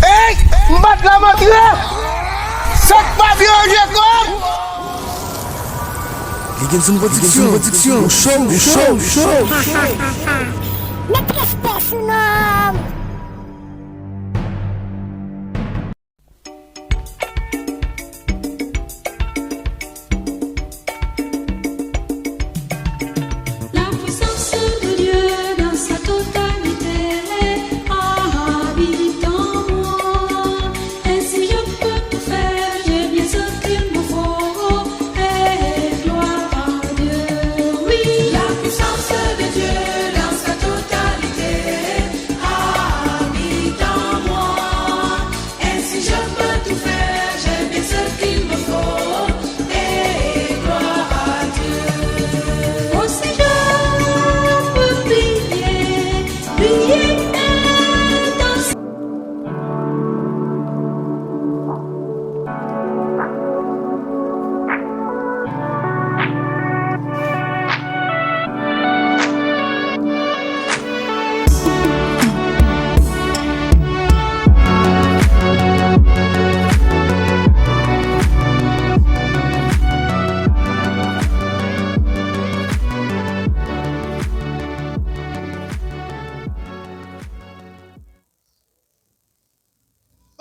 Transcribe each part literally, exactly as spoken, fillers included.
Ey, m bat la m antre. Sa k pa byen ranje kò m. Li gen son pwodiksyon, pwodiksyon, show, show, show. Met respè sou non m. La puissance de Dieu dans sa totalité habite en moi. Ainsi je peux tout faire, j'ai bien ce qu'il me faut. Et gloire à Dieu, oui. La puissance de Dieu dans sa totalité habite en moi. Ainsi je peux tout faire, j'ai bien ce qu'il me faut, et gloire à Dieu. Aussi je peux prier, prier et danser.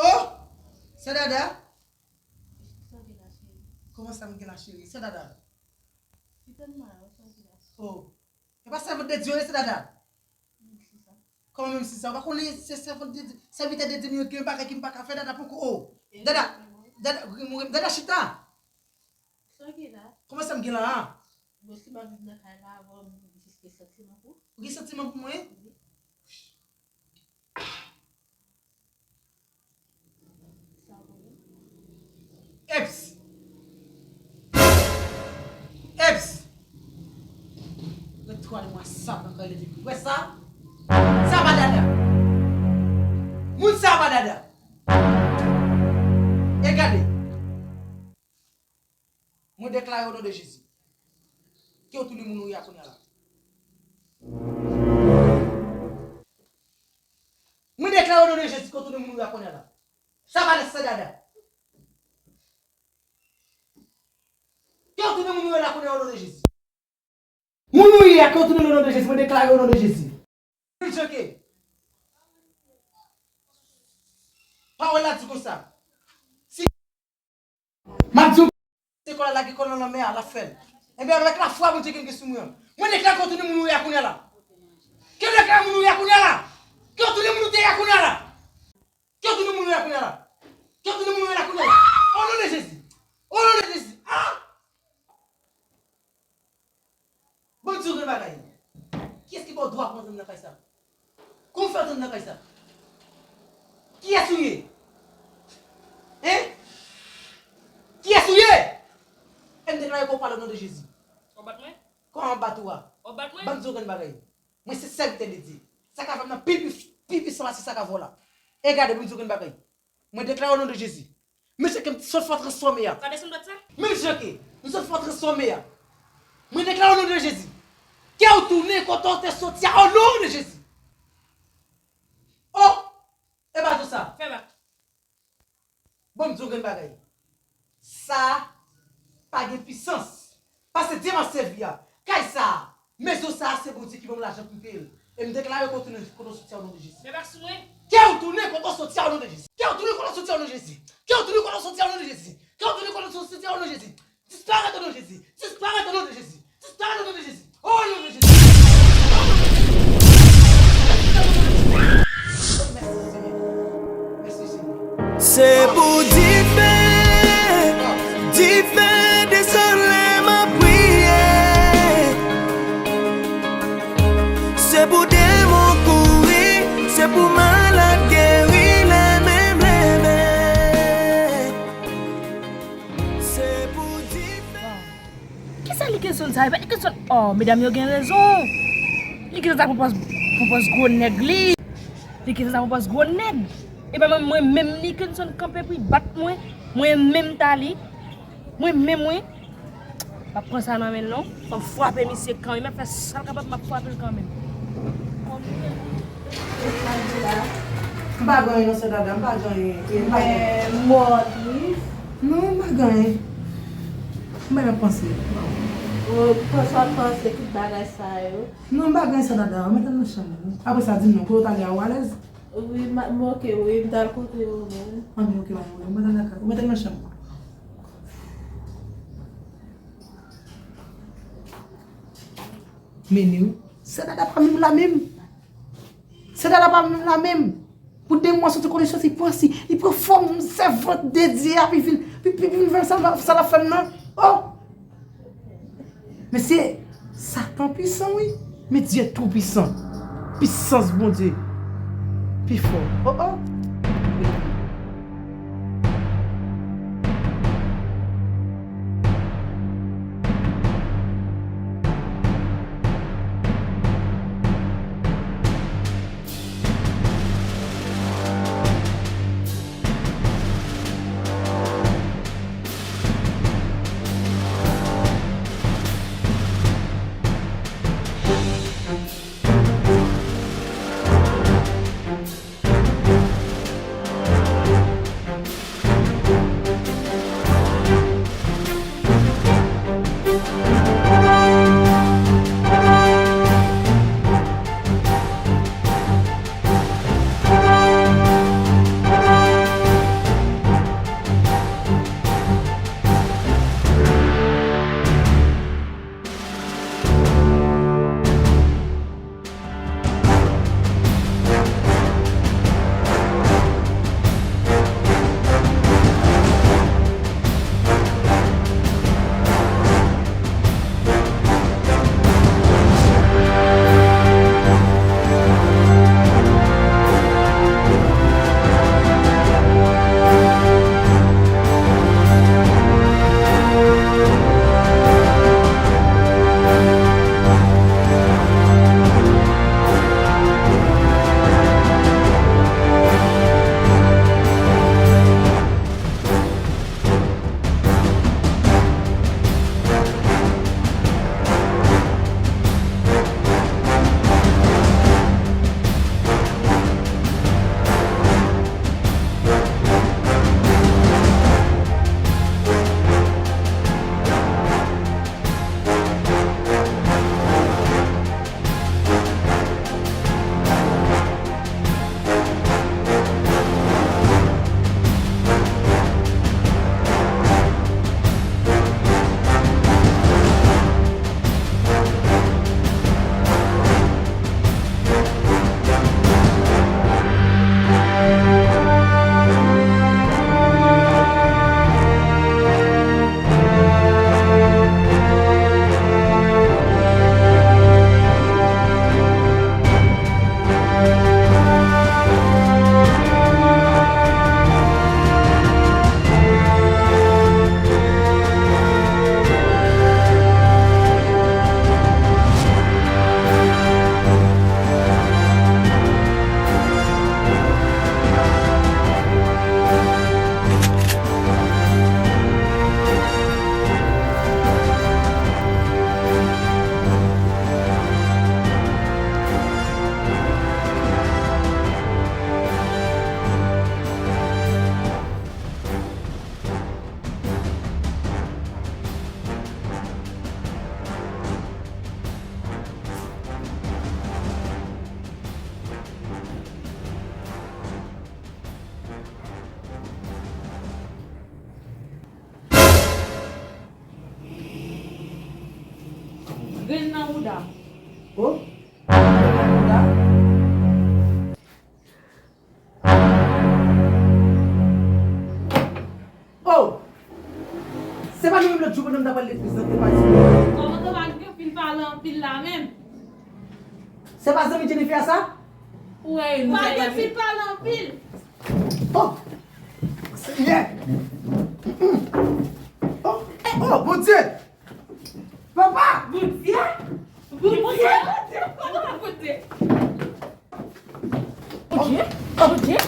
Oh! Sè Dada? Kòman sa m gen la, cheri? Sè Dada? Oh! E pa sèvant de Dye w ye, sè Dada? Kòman menm si sa? Ou pa konnen se sèvant de Dye, sèvitè de Dye m ye, gen bagay ki m pa ka fè, Dada, poko. Oh! Dada, Dada, Dada, chita! Kòman sa m gen la a? Ou gen santiman pou mwen? Eps! Eps! Gen twa mwa sa nan kay li depi. Wè sa? Sa pa Dada. Moun sa pa Dada. E gade. Mwen deklare o non de Jezi. Ke w tounen moun ou ye a kounye a la. Mwen deklare o non de Jezi ke w tounen moun ou ye a kounye a la. Sa pa de sè Dada. Ke w tounen moun ou ye la kounye a o non de Jezi. Moun ou ye a ke w tounen o non de Jezi. Mwen deklare o non de Jezi. Mil joke. Pawòl la di konsa. Si M ap di w, se kòlè lage kòlè nan lanmè a, l ap fè l. Ebyen, avèk lafwa Bondye gen gen sou mwen an, mwen deklare ke w tounen moun ou ye a kounye a la. Ke w deklare moun ou ye a kounye a la. Ke w tounen moun ou te ye a kounye a la. Ke w tounen moun ou ye a kounye a la. Ke w tounen moun ou ye la kounye a la. O non de Jezi. O non de Jezi. Ah! Bon, di w gen bagay. Kiyès ki ba w dwa pou antre nan kay sa? Kòman w fè antre nan kay sa? Kiyès ou ye? Hein? Kiyès ou ye? E m deklare ke w pale o non de Jezi. W ap bat mwen? Kòman m ap bat ou a? W ap bat mwen? Ban m di w gen bagay. Mwen se sèvitè de Dye. Sa k ap fè m nan pi, pi, pi pwisan pase sa k ap vòlè. E gade, ban m di w gen bagay. Mwen deklare o non de Jezi. Mesye ke m sot fè w transfòme a. Sa desann dwat sa? Menm jan ke m sot fè w transfòme a. Mwen deklare o non de Jezi. Ke w tounen kote w te soti a o non de Jezi. Oh! E pa tou sa. Fè bak. Bon, m di w gen bagay. Sa pa gen pisans. Pase Dye m ap sèvi a. Kay sa a, mezon sa a, se Bondye ki ban m lajan pou m peye l. E m deklare ke w tounen kote w soti a o non de Jezi. Fè bak sou mwen. Ke w tounen kote w soti a o non de Jezi. Ke w tounen kote w soti a o non de Jezi. Ke w tounen kote w soti a o non de Jezi. Ke w tounen kote w soti a o non de Jezi. Disparèt o non de Jezi. Disparèt o non de Jezi. Disparèt o non de Jezi. O non de Jezi. O non de Jezi. Mèsi, Senyè. Mèsi, Senyè. Se pou dife, dife, dezole m ap priye. Se pou demon kouri, se pou malad geri, lè menm leve. Se pou dife. Kisa Likenson sa? Epa Likenson, oh, medam yo gen rezon. Likenson sa pran pòz, pran pòz gwo nèg li. Likenson sa pran pòz gwo nèg. Epa mwen, mwen menm Likenson kanpe pou bat mwen. Mwen menm Tali. Mwen menm mwen. M ap pran sa nan men l non. Fò m frape misye kanmenm. M ap fè sa l kapab, m ap frape l kanmenm. Kòm li menm. M pa gen anyen non, sè Dada, m pa gen anyen. E, m pa gen anyen. Men mòd, wi. Non, m pa gen anyen. M pa nan panse. O, panse w ap panse tout bagay sa yo. Non, m pa gen anyen, sè Dada, mete m nan chanm ou. Apre sa, di m non, kote w t ale a, ou alèz? Wi, m, m oke, wi, m t al kote yo menm. Anben, oke, pa gen pwoblèm. Ou mete m nan chanm ou. Men wi, sè Dada pa menm la menm. Sè Dada pa menm la menm. Pou de mwa soti kote li soti, li pran si, li pran fòm sèvant de Dye a, pi vin, pi, pi, pi vin fè sa, sa l ap fè m nan. Oh! Mesye, Satan pwisan wi, men Dye twoupisan. Pisans Bondye pi fò. Oh, oh. Grenn nan bouda. Oh? Grenn nan bouda. Oh! Se pa nou menm lòt jou pandan m t ap al legliz lan te pati. Kòman Dovag gen fin pale anpil la menm? Se pa zanmi Jennifer sa? Ou wè nou pa gen fin pale anpil. Oh! Senyè! Oh! Oh, Bondye! Papa! Bondye! Bondye! Bondye! Bondye! Bondye! Bondye!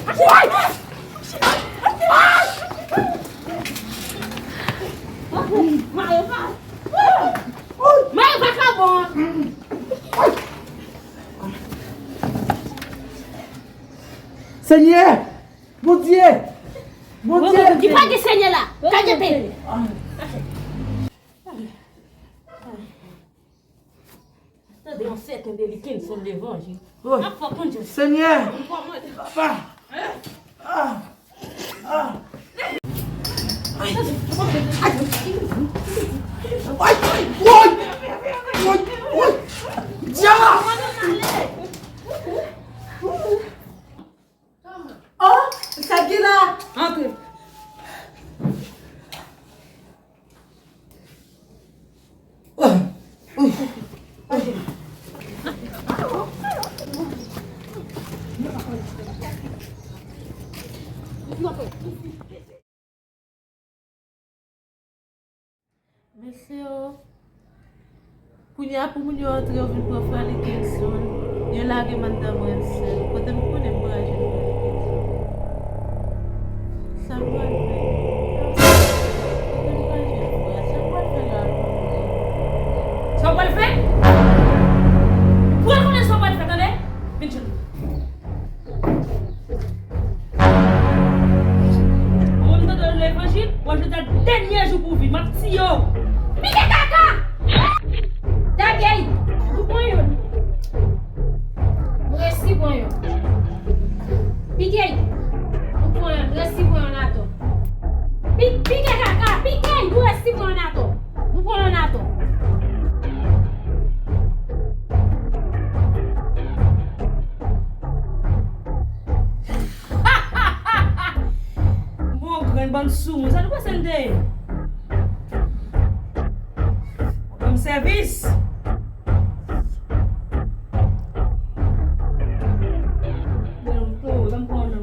Mayo pa, Mayo pa ka bon. Senyè! Bondye! Bondye! Ki pa gen Senyè la? Ka gen pè. Tande yon sèten Delikenson devan, ap fè konn jan. Senyè! Papa! Ah! Ah! Woy! Woy! Woy! Woy! Dya! Oh, sa ki la? Antre. Mesye yo, kounye a pou moun yo antre, yo vin pran Frè Likenson, yo lage m anndan mwen sèl. Kote m konnen m pral jwenn Frè Likenson? Sa m pral fè? Kote m pral jwenn frè a? Sa m pral fè la? Sa w pral fè? Pral konnen sa w pral fè, tande? Vin jwenn mwen. Mwen m tande levanjil, w ap jwenn sa dènye jou pou w viv, m ap tiye w. Pike kaka! Dagey! Nou pran youn. Nou resi pran youn. Pike! Nou pran youn, nou resi pran youn atò. Pi-, pike kaka, pike! Nou resi pran youn atò. Nou pran youn atò. Bon, grenn bann soumou, sa nou panse n te ye? Ban m sèvis. Bon, ban m pran nan.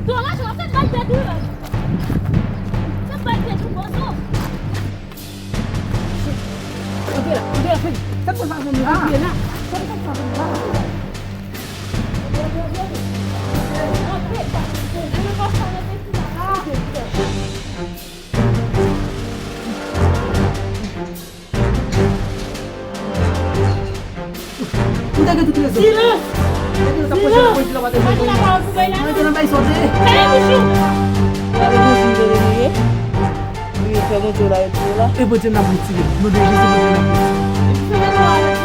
Antre la, antre la, fè vit. Sa k pral fè nou la? Antre la. Sa k pral fè nou la? Antre, antre, antre. Antre, antre. Ou te gen tout rezon. Silans! Depi nou t ap pwoche nan polis la, w pa te jwenn nou. Nou rete nan bay sa w te ye. Fèmen bouch ou! Gade Bondye, gade nou ye. Nou ye fè Bondye la, retire la. E Bondye n ap retire. Non de Jezi, Bondye n ap retire.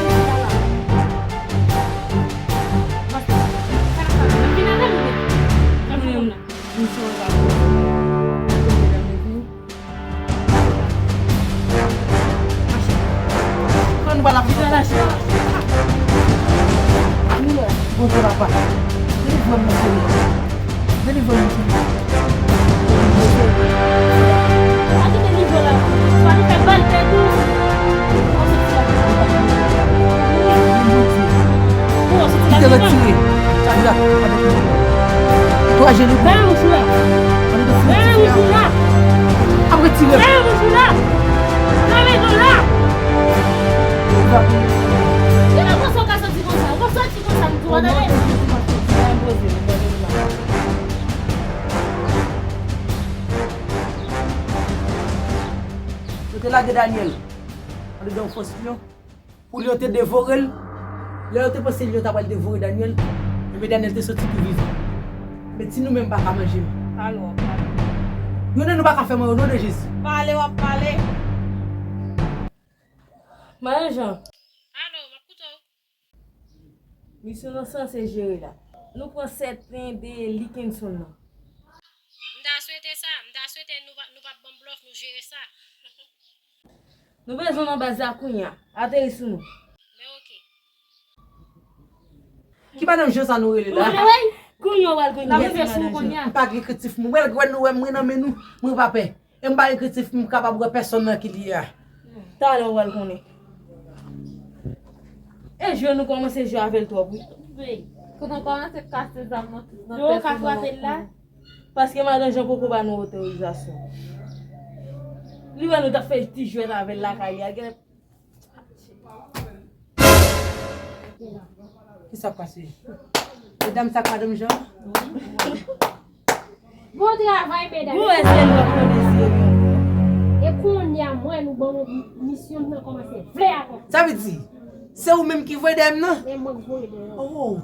Vin avè nou. Vin avè nou. Misye w ap Kò nou pral ap fè. Bondye papa. Delivre m, Senyè. Delivre m, Senyè. Pa gen delivre la. Swa nou fè bal tèt ou. Kite retire. Chak jou avèk nou. Twa jenou. Fèmen bouch ou la. Fèmen bouch ou la. Ap retire. Fèmen bouch ou la. Fèmen nou la. Ou pa konn sa w ka santi konsa. Ou pa santi konsa, m di w, tande. Yo te lage Daniel andedan yon fòs lyon. Pou lyon te devore l. Lè yo te panse lyon ta pral devore Daniel, ebyen Daniel te soti tou vivan. Men ti nou menm pa ka manje l. Pale w ap pale. Youn nan nou pa ka fè mwen o non de Jezi. Pale w ap pale. Madan Jan. Alo, m ap koute w. Misyon nou sanse jere la. Nou pran sèten de Likenson nan. M ta swete sa, m ta swete nou pa, nou p ap ban m blòf, nou jere sa. Nou bezwen nan baz la kounye a. Ateri sou nou. Men oke. Ki madanm Jan sa nou rele la? Kounye a w al kounye a. M pa gen krentif mwen. Wè, wè nou wè mwen nan men nou. Mwen pa pè. E m pa gen krentif m kapab wè pèsonn nan ki li ye a. Talè w pral konnen. E jwe nou kòmanse jwe avè l twòp wi. Kote w kòmanse kase zam nan, nan tèt ou, nan frape l la. Paske madan Jan poko ba nou otorizasyon. Li wè nou t ap fè ti jwèt avè l lakay li a, gen. Kisa k pase? Medam, sa k madanm Jan? Bon travay, medam. Bon, èske nou ap konnen si e bon? E kounye a, mwen, nou ban mwen misyon, nou kòmanse vle avè m. Sa vle di, se ou menm ki voye dèyè m nan? E mwen k voye dèyè w. Oh.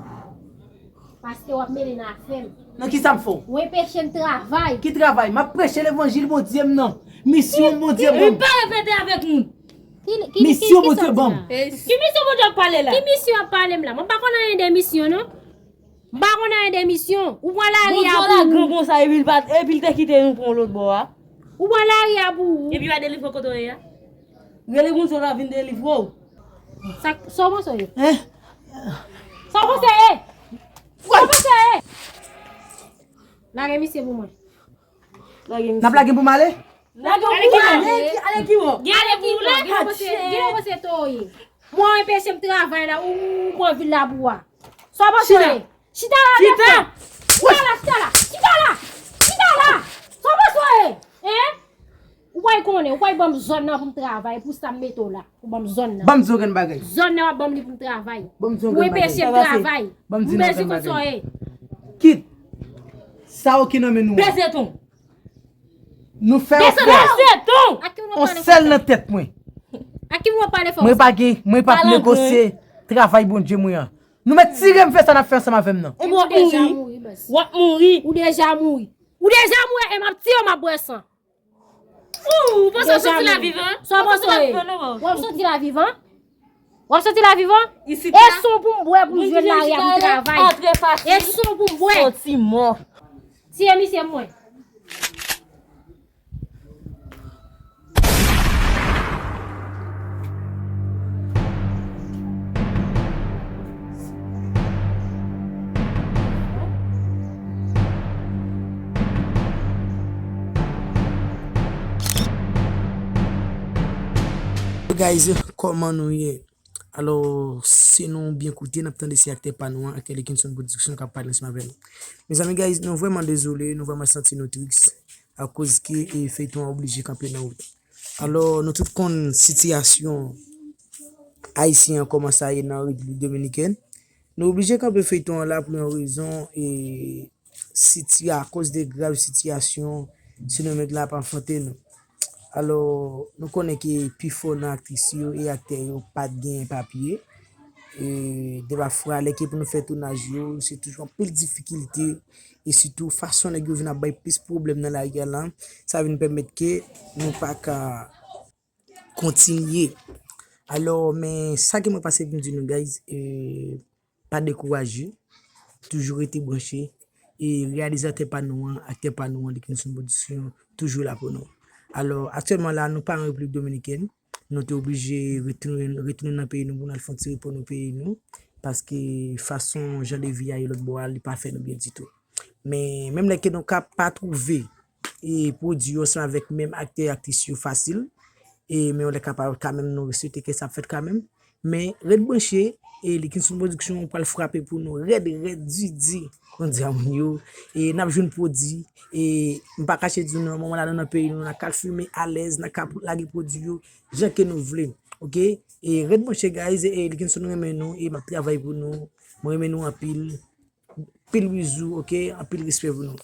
Paske w ap mele nan afè m. Nan kisa m fè w? Ou anpeche m travay. Ki travay? M ap preche levanjil Bondye m nan. Misyon Bondye ban m. Li pa repete avèk moun. Misyon Bondye ban m. Ki misyon Bondye ap pale la? Ki misyon ap pale m la? Mwen pa konn anyen de misyon, non. M pa konn anyen de misyon. Ou pran lari a pou ou. Bondye la gran konsa, epi l pa, epi l te kite nou pou yon lòt bò a. Ou pran lari a pou ou. Epi w a delivre kote w ye a. Rele moun sa w ta vin delivre w. Sa, sa w panse w ye? Hein? Sa w panse w ye? Sa w panse w ye? Lage misye pou mwen. Lage misye. N ap lage pou m ale? Lage pou m ale? Ale ki bò? Ale pou ou la? Gen yon panse, gen yon panse to ye. Mwen anpeche m travay la, ou, ou pran vil la pou ou a. Sa w panse w ye? Chita la, chita la, chita la, chita la, chita la. Sa w panse w ye? Hein? Ou pral konnen, ou pral ban m zòn nan pou m travay, pou sa m mete w la, pou ban m zòn nan. Ban m di w yon grenn bagay. Zòn nan w ap ban m li pou m travay. Ban m di w yon grenn bagay. Ou anpeche m travay. Ban m di w yon grenn bagay. Kit. Sa w ki nan men nou an. Bese ton. Nou fè yon fè. Bese ton. On sèl nan tèt mwen. Ak ki moun w ap pale fò? Mwen pa gen, mwen p ap negosye travay Bondye mwen an. Nou mèt tire m fè sa n ap fè ansanm avè m nan. Ou ap mouri. W ap mouri. Ou deja mouri. Ou deja mouri e m ap tiye w, m ap bwè san. Ou panse w soti la vivan? Sa w panse w ye? W ap soti la vivan? W ap soti la vivan? E san w pou m bwè pou m jwenn lari a pou m travay. E san w pou m bwè. Soti mò. Tiye misye mwen. Guys, kòman nou ye? Alò, si nou byen koute, n ap tande se aktè pa nou an, aktè Likinson Production k ap pale ansanm avè nou. Mezanmi, guys, nou vrèman dezole, nou vrèman santi nou tris, akoz ke, e, feyton an oblije kanpe nan wout. Alò, nou tout konn sitiyasyon ayisyen an kòman sa ye nan Repiblik Dominikèn. Nou oblije kanpe feyton an la pou yon rezon, e, siti-, akoz de grav sitiyasyon Sendomeng la ap anfwonte nou. Alò, nou konnen ke pifò nan aktris yo e aktè yo pa t gen papye. E, depafwa, lè ke pou nou fè tounaj yo, se toujou anpil difikilte. E sitou, fason nèg yo vin ap bay plis pwoblèm nan lari a la, sa vin pèmèt ke nou pa ka kontinye. Alò, men sa ke mwen pase pou m di nou, guys, e, pa dekouraje, toujou rete branche, e reyalizatè pa nou an, aktè pa nou an, Likinson Production, toujou la pou nou. Alò, aktyèlman la, nou pa an Repiblik Dominikèn, nou te oblije retounen, retounen nan peyi nou pou n al fè yon ti repo nan peyi nou, paske fason jan de vi a ye lòt bò a, li pa fè nou byen ditou. Men, menm lè ke nou ka pa twouve, e, pwodui yo ansanm avèk menm aktè, aktris yo fasil, e, men yon lè ka pa, kanmenm nou swete ke sa ap fèt kanmenm. Men, ret branche, e, Likinson Production pral frape pou nou rèd, rèd, di, di, kòm di a moun yo. E, n ap jwenn pwodui, e, m pa kache di nou, nan moman la, nou nan peyi nou, n ap ka fimen alèz, n ap ka lage pwodui yo, jan ke nou vle, oke? E, ret branche, guys, e, Likinson renmen nou, e, m ap travay pou nou, mwen renmen nou anpil. Anpil bizou, oke? Anpil respè pou nou.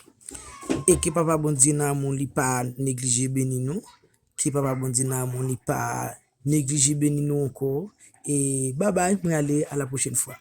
E ke Papa Bondye nan amou li pa neglije beni nou. Ke Papa Bondye nan amou li pa neglije beni nou ankò. E babay, mwen ale, a la pwochèn fwa.